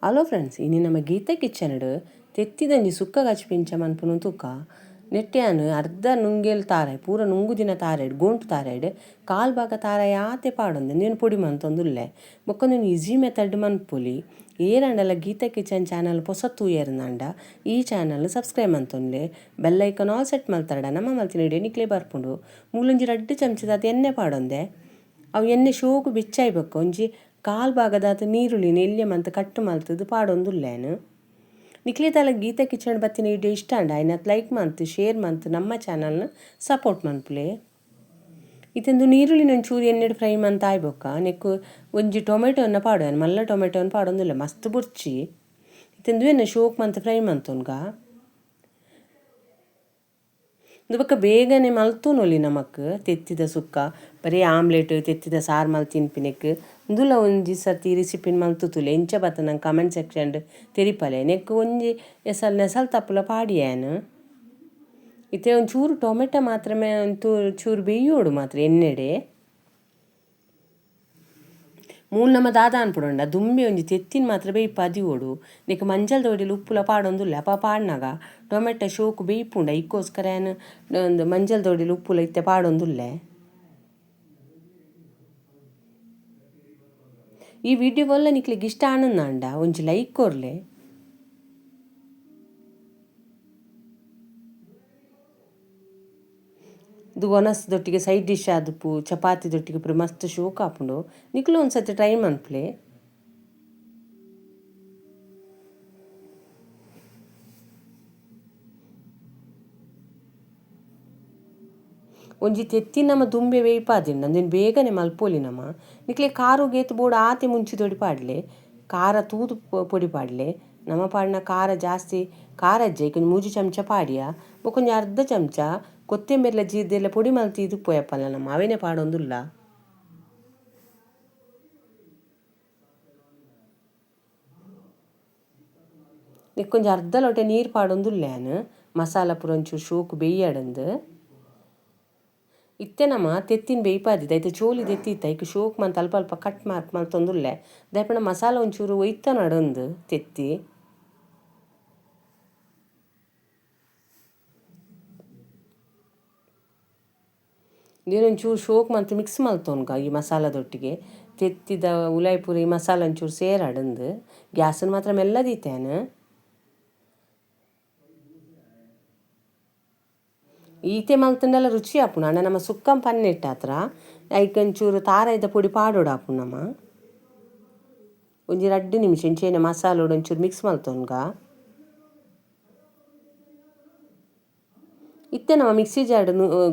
Hello friends, ಇನಿ ನಮ್ಮ Gita kitchen ತೆತ್ತಿದಂಜಿ sukka ಪಿಂಚ ಮನ್ಪುನು ತೂಕ ನೆಟ್ಯಾನ್ ಅರ್ಧ ನುಂಗೇಲ್ ತಾರಾಯ್ ಪೂರ ನುಂಗುದಿನ ತಾರಾಯ್ಡ್ ಗೋಂಟು ತಾರಾಯ್ಡ್ ಕಾಲ್ ಭಾಗ ತಾರಾಯ್ ಆತೆ ಪಾಡೊಂದು ನೀನು ಪೊಡಿ ಮಂತೊಂದುಲ್ಲೆ ಬೊಕ್ಕ ನೀನು ಈಸಿ ಮೆಥಡ್ ಮನ್ಪೊಲಿ. ಏರಾಂಡಲ ಗೀತಾ ಕಿಚನ್ ಚಾನಲ್ ಪೊಸ ತೂಯರ್ನಾಂಡ ಈ ಚಾನಲ್ ಸಬ್ಸ್ಕ್ರೈಬ್ ಮಂತೊನ್ಲೆ bell icon all set ಮಲ್ತರಡ ನಮ್ಮ ಮಲ್ತಿನ ವಿಡಿಯೋ ನಿಕ್ಲೆ ಬರ್ಪುಂಡು. ಮೂಲೊಂಜಿ ರಡ್ಡ್ ಚಮಚದಾತ್ ಎಣ್ಣೆ ಪಾಡೊಂದೆ ಅವು ಎಣ್ಣೆ ಶೋಕು ಬೆಚ್ಚಾಯ್ಬೊಕ್ಕ ಒಂಜಿ ಕಾಲ್ ಭಾಗದಾತ್ ನೀರುಳ್ಳಿನ ಎಲ್ಯ ಮಂತ್ ಕಟ್ ಮಲ್ತದು ಪಾಡೊಂದುಲ್ಲೇನು. ನಿಕ್ಲೆ ಗೀತಾ ಕಿಚನ್ ಬತ್ತಿನ ವಿಡಿಯೋ ಇಷ್ಟ ಅಂಡ ಐನತ್ ಲೈಕ್ ಮಂತ್ ಶೇರ್ ಮಂತ್ ನಮ್ಮ ಚಾನಲ್ನ ಸಪೋರ್ಟ್ ಮನ್ಪುಲೆ. ಇತ್ತೊಂದು ನೀರುಳ್ಳಿನ ಒಂಚೂರು ಎಣ್ಣೆಡ್ ಫ್ರೈ ಮಂತ್ ಆಯ್ಬೊಕ್ಕ ನೆಕ್ಕು ಒಂಜಿ ಟೊಮೆಟೊನ ಪಾಡುವೆನ್ ಮಲ್ಲ ಟೊಮೆಟೊನ ಪಾಡೊಂದುಲ್ಲೆ ಮಸ್ತ್ ಬೊರ್ಚಿ. ಇತ್ತೊಂದು ಎನ್ನ ಶೋಕ್ ಮಂತ್ ಫ್ರೈ ಮಂತೊನ್ಗ ಇಂದು ಬೊಕ್ಕ ಬೇಗನೆ ಮಲ್ತೊನೊಲಿ ನಮಕ್ ತೆತ್ತಿದ ಸುಕ್ಕ ಬರೀ ಆಮ್ಲೆಟ್ ತೆತ್ತಿದ ಸಾರು ಮಲ್ತ್ ತಿನ್ಪಿನೆಕ್ ಇಂದುಲ ಒಂಜಿ ಸರ್ತಿ ರೆಸಿಪಿನ್ ಮಲ್ತು ತೂಲೆ ಇಂಚ ಬತ್ತ ನಂಗೆ ಕಮೆಂಟ್ ಸೆಕ್ಷನ್ ತೆರಿಪಲೆ. ನೆಕ್ ಒಂಜಿ ಎಸಲ್ ನೆಸಲ್ ತಪ್ಪುಲ ಪಾಡಿಯೇನು. ಇತ್ತೆ ಒಂಚೂರು ಟೊಮೆಟೊ ಮಾತ್ರಮೇ ಒಂಚೂರು ಚೂರು ಬೇಯೋಡು ಮಾತ್ರ ಎಣ್ಣೆಡೆ. ಮೂಲು ನಮ ದಾದ ಅನ್ಪುಡುಂಡ ದುಂಬೆ ಒಂಜಿ ತೆತ್ತಿನ ಮಾತ್ರ ಬೇಯ್ಪಾದಿಯೋಡು ನೆಕ್ ಮಂಜಲ್ ದೊಡಿಲು ಉಪ್ಪುಲ ಪಾಡೊಂದುಲ್ಲೆ ಅಪ ಪಾಡ್ನಾಗ ಟೊಮೆಟೊ ಶೋಕು ಬೇಯ್ಪುಂಡ ಐಕ್ಕೋಸ್ಕರ ಏನು ಒಂದು ಮಂಜಲ್ ದೊಡಿಲು ಉಪ್ಪುಲ ಇತ್ತೆ ಪಾಡೊಂದುಲ್ಲೆ. ಈ ವಿಡಿಯೋ ಒಲ್ಲ ನಿಕ್ಲೆಗ್ ಇಷ್ಟ ಆನಂದಾಂಡ ಒಂಜಿ ಲೈಕ್ ಕೊರ್ಲೆ. ಇದು ಒನಸ್ ದೊಟ್ಟಿಗೆ ಸೈಡ್ ಡಿಶ್ ಆದುಪ್ಪು ಚಪಾತಿ ದೊಟ್ಟಿಗೆ ಪೂರ ಮಸ್ತ್ ಶೋಕ್ ಆಪುಂಡು. ನಿಕ್ಲು ಒಂದ್ಸತಿ ಟ್ರೈ ಮನ್ಪುಲೆ. ಒಂಜಿ ತೆತ್ತಿ ನಮ ದುಂಬೆ ಬೇಯ್ಪಾದಿಂಡ ಅಂದೆನ್ ಬೇಗನೆ ಮಲ್ಪೊಲಿ ನಮ. ನಿಕ್ಲೆ ಖಾರ ಗೇತ್ ಬೋಡು ಆತೆ ಮುಂಚಿ ದೊಡಿ ಪಾಡ್ಲೆ ಖಾರ ತೂದು ಪೊಡಿ ಪಾಡ್ಲೆ. ನಮ ಪಾಡಿನ ಖಾರ ಜಾಸ್ತಿ ಖಾರ ಅಜ್ಜೆ ಒಂಜಿ ಮೂಜಿ ಚಮಚ ಪಾಡಿಯ ಬೊಕ್ಕ ಒಂಜಿ ಅರ್ಧ ಚಮಚ ಕೊತ್ತಂಬರಿಲ ಜೀರ್ದೆಲ್ಲ ಪೊಡಿ ಮಲ್ತ್ ಪೋಯಪ್ಪಲ್ಲ ನಮ್ಮ ಅವೇನೆ ಪಾಡೊಂದುಲ್ಲ. ನೆಕ್ಕೊಂಜಿ ಅರ್ಧ ಲೋಟೆ ನೀರು ಪಾಡೊಂದುಲ್ಲೇನು ಮಸಾಲ ಪೂರ ಒಂಚೂರು ಶೋಕು ಬೇಯ್ಯಡಂದು. ಇತ್ತೆ ನಮ ತೆತ್ತಿನ ಬೇಯ್ಪಾದಿದ್ದ ಐತೆ ಚೋಲಿ ತೆತ್ತಿ ಐಕ್ ಶೋಕ್ ಮಂತ್ ಅಲ್ಪ ಅಲ್ಪ ಕಟ್ ಮಾರ್ಕ್ ಮಲ್ತೊಂದುಲ್ಲೆ ದಾಯೆಪಂಡ ಮಸಾಲ ಒಂಚೂರು ಒಯ್ತ ನಡೊಂದು ತೆತ್ತಿ. ಒಂಚೂರು ಶೋಕ್ ಮಂತ್ ಮಿಕ್ಸ್ ಮಲ್ತೊನ್ಗ ಈ ಮಸಾಲದೊಟ್ಟಿಗೆ ತೆತ್ತಿದ ಉಲಾಯಿ ಪೂರ ಈ ಮಸಾಲ ಒಂಚೂರು ಸೇರಡಂದು ಗ್ಯಾಸನ್ನು ಮಾತ್ರ ಮೆಲ್ಲ ದೀತೇನೆ. ಈತೆ ಮಲ್ತಂಡಲ ರುಚಿ ಆಪುಂಡು ಅಂಡ ನಮ್ಮ ಸುಕ್ಕಂ ಪನ್ನೆಟ್ಟಾತ್ರ ಐಕ್ ಒಂಚೂರು ತಾರಾಯ್ದ ಪೊಡಿ ಪಾಡೊಡು ಆಪುಂಡು ನಮ. ಒಂಜಿ ರಡ್ಡ್ ನಿಮಿಷ ಇಂಚೆನೆ ಮಸಾಲೋಡು ಒಂಚೂರು ಮಿಕ್ಸ್ ಮಲ್ತೊನ್ಗ. ಇತ್ತೆ ನಮ್ಮ ಮಿಕ್ಸಿ ಜಾರ್ಡ್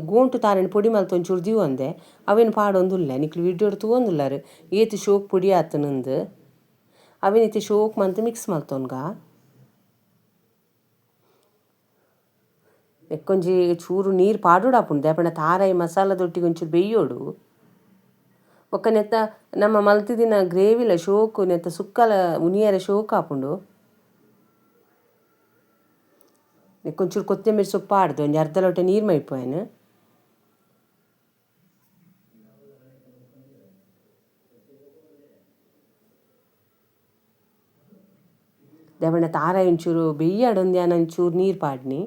ಗೋಂಟು ತಾರೆನ್ ಪೊಡಿ ಮಲ್ತ್ ಒಂಚೂರು ದೀವೊಂದೆ ಅವೇನು ಪಾಡೊಂದುಲ್ಲೆ ನಿಕ್ಲು ವಿಡಿಯೋಡ್ ತೂವೊಂದುಲ್ಲರ್ ಏತ್ ಶೋಕ್ ಪೊಡಿ ಆತುಂದು ಅವೇನ್ ಇತ್ತೆ ಶೋಕ್ ಮಂತ್ ಮಿಕ್ಸ್ ಮಲ್ತೊನ್ಗ. ನೆಕ್ಕೊಂಜಿ ಚೂರು ನೀರು ಪಾಡೊಡು ದಾಯೆಪಂಡ ತಾರಾಯಿ ಮಸಾಲದೊಟ್ಟಿಗೆ ಒಂಚೂರು ಬೇಯೋಡು. ಬೊಕ್ಕ ನೆತ್ತ ನಮ್ಮ ಮಲ್ತಿದಿನ ಗ್ರೇವಿಲ ಶೋಕು ನೆತ್ತ ಸುಕ್ಕಲ ಉನಿಯರೆ ಶೋಕ್ ಆಪುಂಡು. ನೆಕ್ಕೊಂಚೂರು ಕೊತ್ತಂಬರಿ ಸೊಪ್ಪು ಪಾಡ್ದು ಒಂಜಿ ಅರ್ಧ ಲೋಟ ನೀರು ಮೈಪುವೆನ್. ದಾಯೆಪಂಡ ತಾರಾಯಿ ಒಂಚೂರು ಬೇಯ್ಯಡೊಂದು ಯಾನ್ ಒಂಚೂರು ನೀರು ಪಾಡ್ನಿ.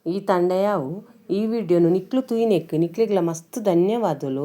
ಈ ತಂಡಯಾವು ಈ ವಿಡಿಯೋನು ನಿಕ್ಲು ತೂಯಿನೆಕ್ ನಿಕ್ಲೆಗ್ಲ ಮಸ್ತ್ ಧನ್ಯವಾದಲು.